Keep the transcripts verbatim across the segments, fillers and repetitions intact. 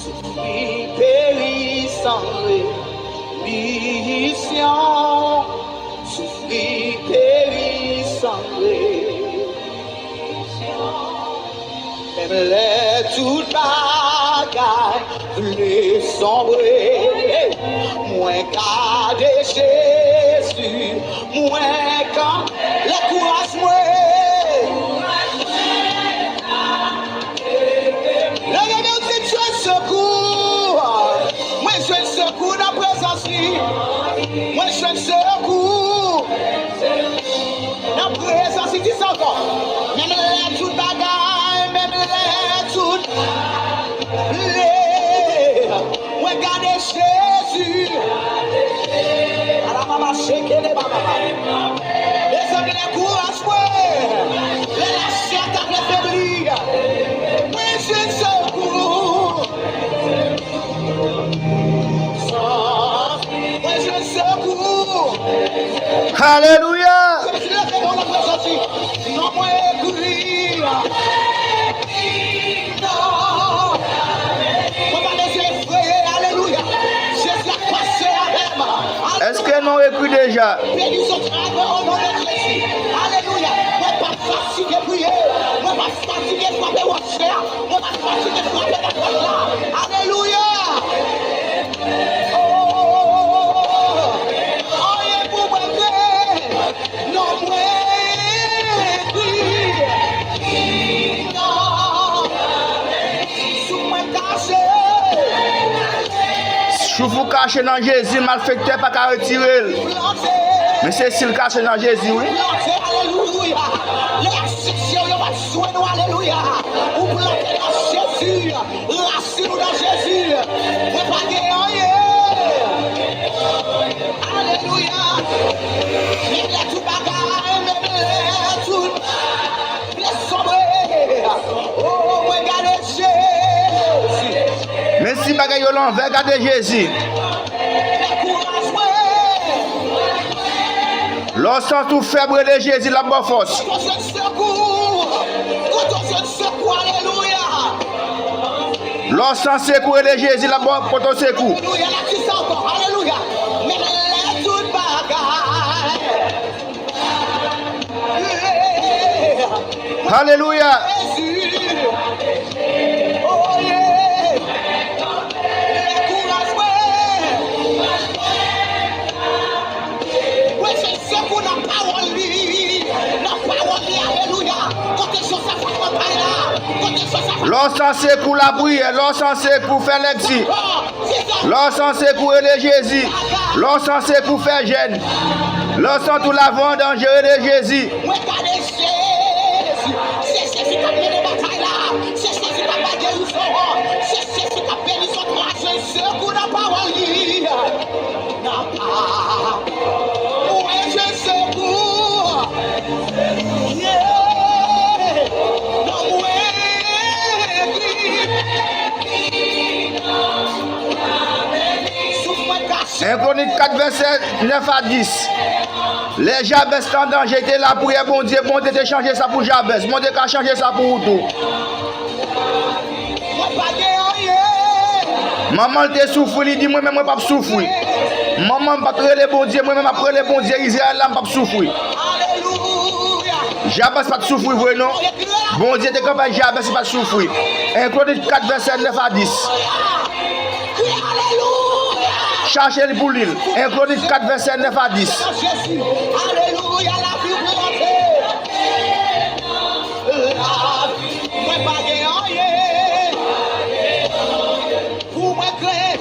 Soufri, peri san remisyon. Soufri, peri san remisyon. Menm lè tout bagay vle sonbre, mwen gade Jezi, mwen kanpe. Lè kouraj mwen. Leve men w, di, jwenn sekou. Mwen jwenn sekou nan prezans li. Mwen jwenn sekou nan prezans li. Di sa ankò. Menm lè tout bagay, menm lè tout vle, mwen gade Jezi. Ala mama shekele baba. Mezanmi, lè kouraj mwen, lè lachè ta vle febli, mwen jwenn sekou. Mwen jwenn sekou. Alelouya! Jezi leve men l nan prezans li. Non mwen ekri. Non. Mwen pa bezwen efreye. Alelouya. Jezi ap pase avè m. Èske nou ekri deja? Bénissons travail au nom de Jésus. Alelouya. Mwen p ap fatige priye. Mwen p ap fatige frape wòch la. Mwen p ap fatige frape nan pòt la. Alelouya. Oh, anyen pou mwen kreye. Non mwen ekri. Non. Souf mwen kache. Souf ou kache nan Jezi, malfektè pa ka retire l. Men se si l kache nan Jezi, wi. Plante, alelouya. Lè y ap chèche w, yo p ap jwenn ou, alelouya. Ou plante nan Jezi. Rasin ou nan Jezi. Mwen pa gen anyen. Alelouya. Menm lè tout bagay, menm lè tout vle sonbre. Oh, mwen gade Jezi. Men si bagay yo lanvè, gade Jezi. Lè kouraj mwen. Lè w santi w fèb, rele Jezi, l ap ba w fòs. Kote w jwenn sekou? Kote w jwenn sekou? Alelouya. Lè w san sekou, rele Jezi, l ap ba w pote w sekou. Alelouya, l ap di sa ankò. Alelouya. Menm lè tout bagay. Alelouya. Jezi. Oh, yeah. Lè kouraj mwen. Mwen se sekou nan pawòl li. Nan pawòl li, alelouya. Kote Jozèf ak mantay la? Kote Jozèf ak... Lè w san sekou, lapriyè. Lè w san sekou, fè lèkti. Lè w san sekou, rele Jezi. Lè w san sekou, fè jèn. Lè w santi w lavi w an danje, rele Jezi. Mwen gade Jezi. Se Jezi k ap mennen batay la. Se Jezi k ap bay gerizon an. Se Jezi k ap beni zòt la. Jezi sekou nan pawòl li. Nan pa... Mwen Jezi sekou. Yeah. Nan mwen ekri. Souf mwen kache. En Kronik kat, vèsè nèf a dis. Lè Jabès te an danje, te lapriyè Bondye, Bondye te chanje sa pou Jabès. Bondye ka chanje sa pou ou tou. Mwen pa gen anyen. Manman l te soufri, li di, mwen menm, mwen p ap soufri. Manman m pa t rele Bondye, mwen menm m ap rele Bondye Izrayèl la, m p ap soufri. Alelouya. Jabès pa t soufri vre, non. Bondye te kanpe ak Jabès, li pa t soufri. En Kronik kat, vèsè nèf a dis. Chache li pou li l. En Kronik kat, vèsè nèf a dis. Jezi. Alelouya, lavi w plante. Lavi, mwen pa gen anyen. Pou mwen kreye,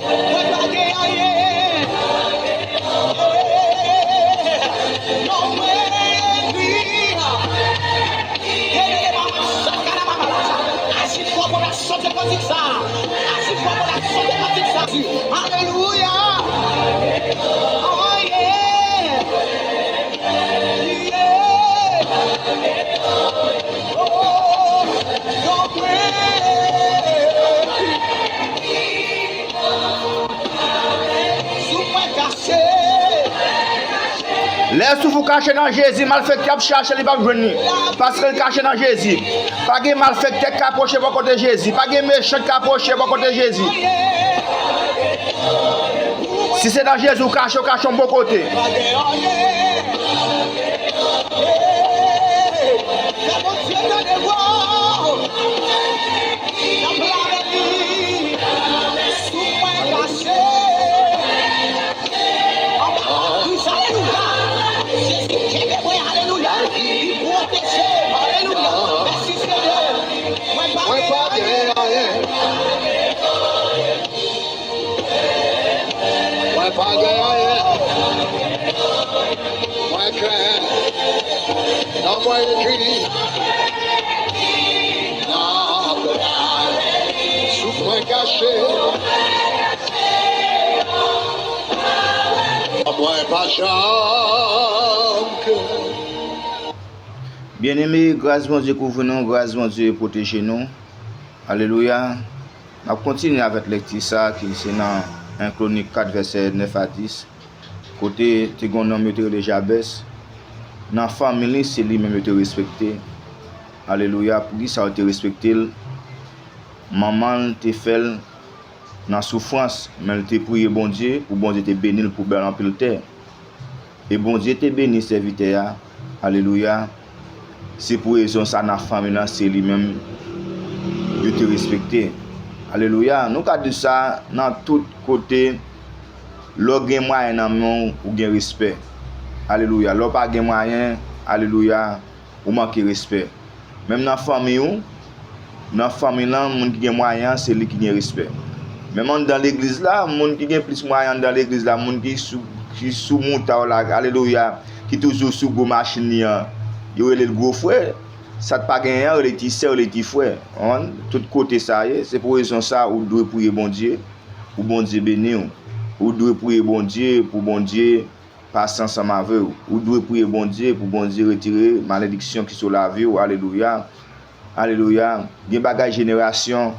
mwen pa gen anyen. Non mwen ekri. Aji fò pou n ap chante kantik sa. Aji fò pou n ap chante kantik sa. Alelouya. Oh, yeah. Lè soufou kache nan Jezi, malfektè ap chache li p ap jwenn li. Paske l kache nan Jezi. Pa gen malfektè k ka pwoche bò kote Jezi. Pa gen mechan k ka pwoche bò kote Jezi. Si se nan Jezi ou kache, ou kache yon bon kote. Alelouya! Jezi kenbe mwen, alelouya. Li pwoteje m, alelouya. Mèsi, Senyè. Mwen pa gen anyen. Mwen pa gen anyen. Mwen klè. Non mwen ekri. Nan souf mwen kache. Mwen pa janm ke. Byeneme, gras Bondye kouvri nou, gras Bondye pwoteje nou. Alelouya. N ap kontinye avèk lekti sa a ki se nan en Kronik kat vèsè nèf a dis, kote te gen yon nonm yo te rele Jabès. Nan fanmi li, se li menm yo te respekte. Alelouya. Poukisa yo te respekte l? Manman l te fè l nan soufrans, men l te priye Bondye pou Bondye te beni l pou ba l anpil tè. E Bondye te beni sèvitè a. Alelouya. Se pou rezon sa nan fanmi l lan, se li menm yo te respekte. Alelouya. Nou ka di sa nan tout kote. Lè w gen mwayen nan men w, ou gen respè. Alelouya. Lè w pa gen mwayen, alelouya, ou manke respè. Menm nan fanmi w, nan fanmi lan, moun ki gen mwayen an, se li ki gen respè. Menm anndan legliz la, moun ki gen plis mwayen anndan legliz la, moun ki sou, ki sou mouta w la, alelouya, ki toujou sou gwo machin li an, yo rele l gwo frè. Sa k pa genyen an, rele ti sè, rele ti frè. Konprann? Tout kote sa ye, se pou rezon sa, ou dwe priye Bondye, pou Bondye beni w. Ou dwe priye Bondye, pou Bondye pase ansanm avè w. Ou dwe priye Bondye pou Bondye retire malediksyon ki sou lavi w. Alelouya. Alelouya. Gen bagay jenerasyon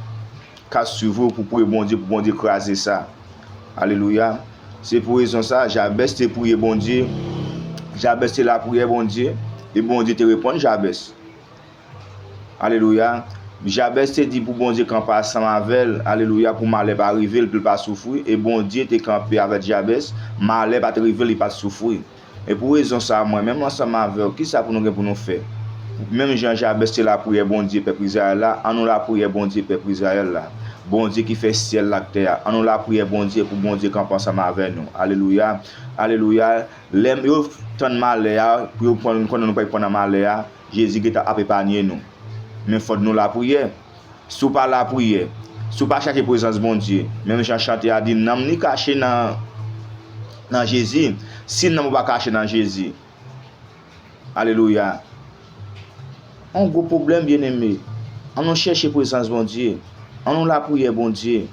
k ap swiv ou pou priye Bondye, pou Bondye kraze sa. Alelouya. Se pou rezon sa, Jabès te priye Bondye. Jabès te lapriyè Bondye, e Bondye te reponn Jabès. Alelouya. Jabès te di pou Bondye kanpe ansanm avè l, alelouya, pou malè pa rive l, pou l pa soufri. E Bondye te kanpe avèk Jabès, malè pa t rive l, li pa t soufri. E pou rezon sa a, mwen menm ansanm avè w, kisa pou nou gen pou nou fè? Menm jan Jabès te lapriyè Bondye pèp Izrayèl la, ann nou lapriyè Bondye pèp Izrayèl la. Bondye ki fè syèl la ak tè a. Ann nou lapriyè Bondye pou Bondye kanpe ansanm avè nou. Alelouya. Alelouya. Lè yo tann malè a, pou yo pran, konnen nou pral pran nan malè a, Jezi gentan ap epanye nou. Men fòk nou lapriyè. Si w pa lapriyè, si w pa chache prezans Bondye, menm jan chante a di, nanm ni kache nan, nan Jezi. Si nanm ou pa kache nan Jezi, alelouya. On gwo pwoblèm, byeneme. Ann nou chèche prezans Bondye. Ann nou lapriyè Bondye.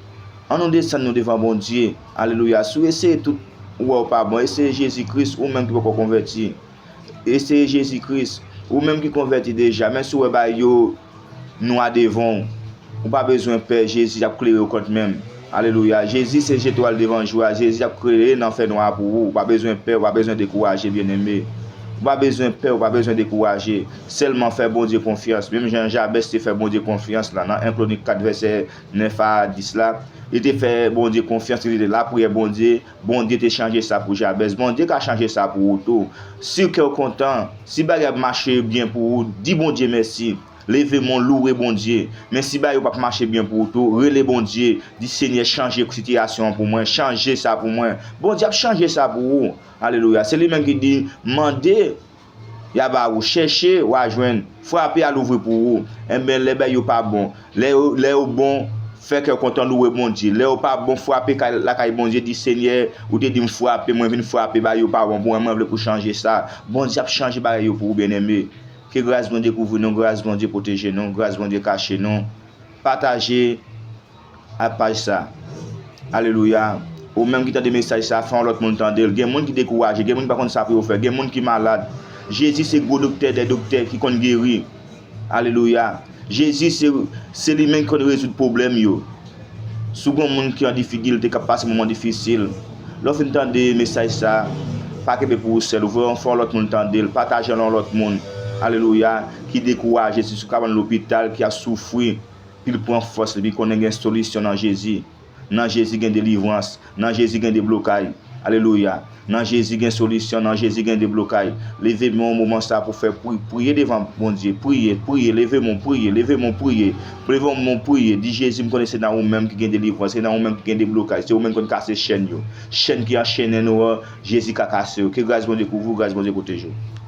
Ann nou desann nou devan Bondye. Alelouya. Si w eseye tout, ou wè w pa bon, eseye Jezi Kris, ou menm ki poko konvèti. Eseye Jezi Kris. Ou menm ki konvèti deja, menm si w wè bagay yo nwa devan w, ou pa bezwen pè, Jezi ap klere w kantmenm. Alelouya. Jezi se zetwal devan jou a. Jezi ap klere nan fènwa a pou ou. Ou pa bezwen pè, ou pa bezwen dekouraje, byeneme. Ou pa bezwen pè, ou pa bezwen dekouraje. Sèlman fè Bondye konfyans. Menm jan Jabès te fè Bondye konfyans la, nan en Kronik kat vèsè nèf a dis la, li te fè Bondye konfyans, li te lapriyè Bondye, Bondye te chanje sa pou Jabès. Bondye ka chanje sa pou ou tou. Si kè w kontan, si bagay ap mache byen pou ou, di Bondye mèsi. Leve men w, louwe Bondye. Men si bagay yo p ap mache byen pou ou tou, rele Bondye, di, Senyè, chanje sitiyasyon an pou mwen, chanje sa pou mwen. Bondye ap chanje sa pou ou. Alelouya. Se li menm ki di, mande, y a ba ou, chèche, w a jwenn, frape, y a louvri pou ou. Enben, lè bagay yo pa bon, lè yo, lè yo bon, fè kè w kontan, louwe Bondye. Lè yo pa bon, frape kay, lakay Bondye, di, Senyè, ou te di m frape, mwen vin frape, bagay yo pa bon pou mwen, mwen vle pou w chanje sa. Bondye ap chanje bagay yo pou ou, byeneme. Ke gras Bondye kouvri nou, gras Bondye pwoteje nou, gras Bondye kache nou. Pataje a paj sa. Alelouya. Ou menm ki tande mesaj sa, fè yon lòt moun tande l. Gen moun ki dekouraje, gen moun ki pa konn sa pou yo fè, gen moun ki malad. Jezi se gwo doktè dè doktè ki konn geri. Alelouya. Jezi se, se li menm ki konn rezoud pwoblèm yo. Si w gen yon moun ki an difikilte, k ap pase moman difisil, lè w fin tande mesaj sa, Pa kenbe pou ou sèl. Voye yon fè yon lòt moun tande l. Pataje l yon lòt moun. Alelouya. Ki dekouraje, si sou kabann lopital, ki ap soufri. Pou l pran fòs, li konnen gen solisyon nan Jezi. Nan Jezi gen delivrans. Nan Jezi gen deblokay. Alelouya. Nan Jezi gen solisyon. Nan Jezi gen deblokay. Leve men w moman sa pou fè pri, priye devan Bondye. Priye, priye, leve men w, priye, leve men w, priye. Leve men w, priye. Di Jezi, m konnen se nan ou menm ki gen delivrans, se nan ou menm ki gen deblokay. Se ou menm ki konn kase chèn yo. Chèn ki anchennen nou an, Jezi ka kase yo. Ke gras Bondye kouvri w, gras Bondye pwoteje w.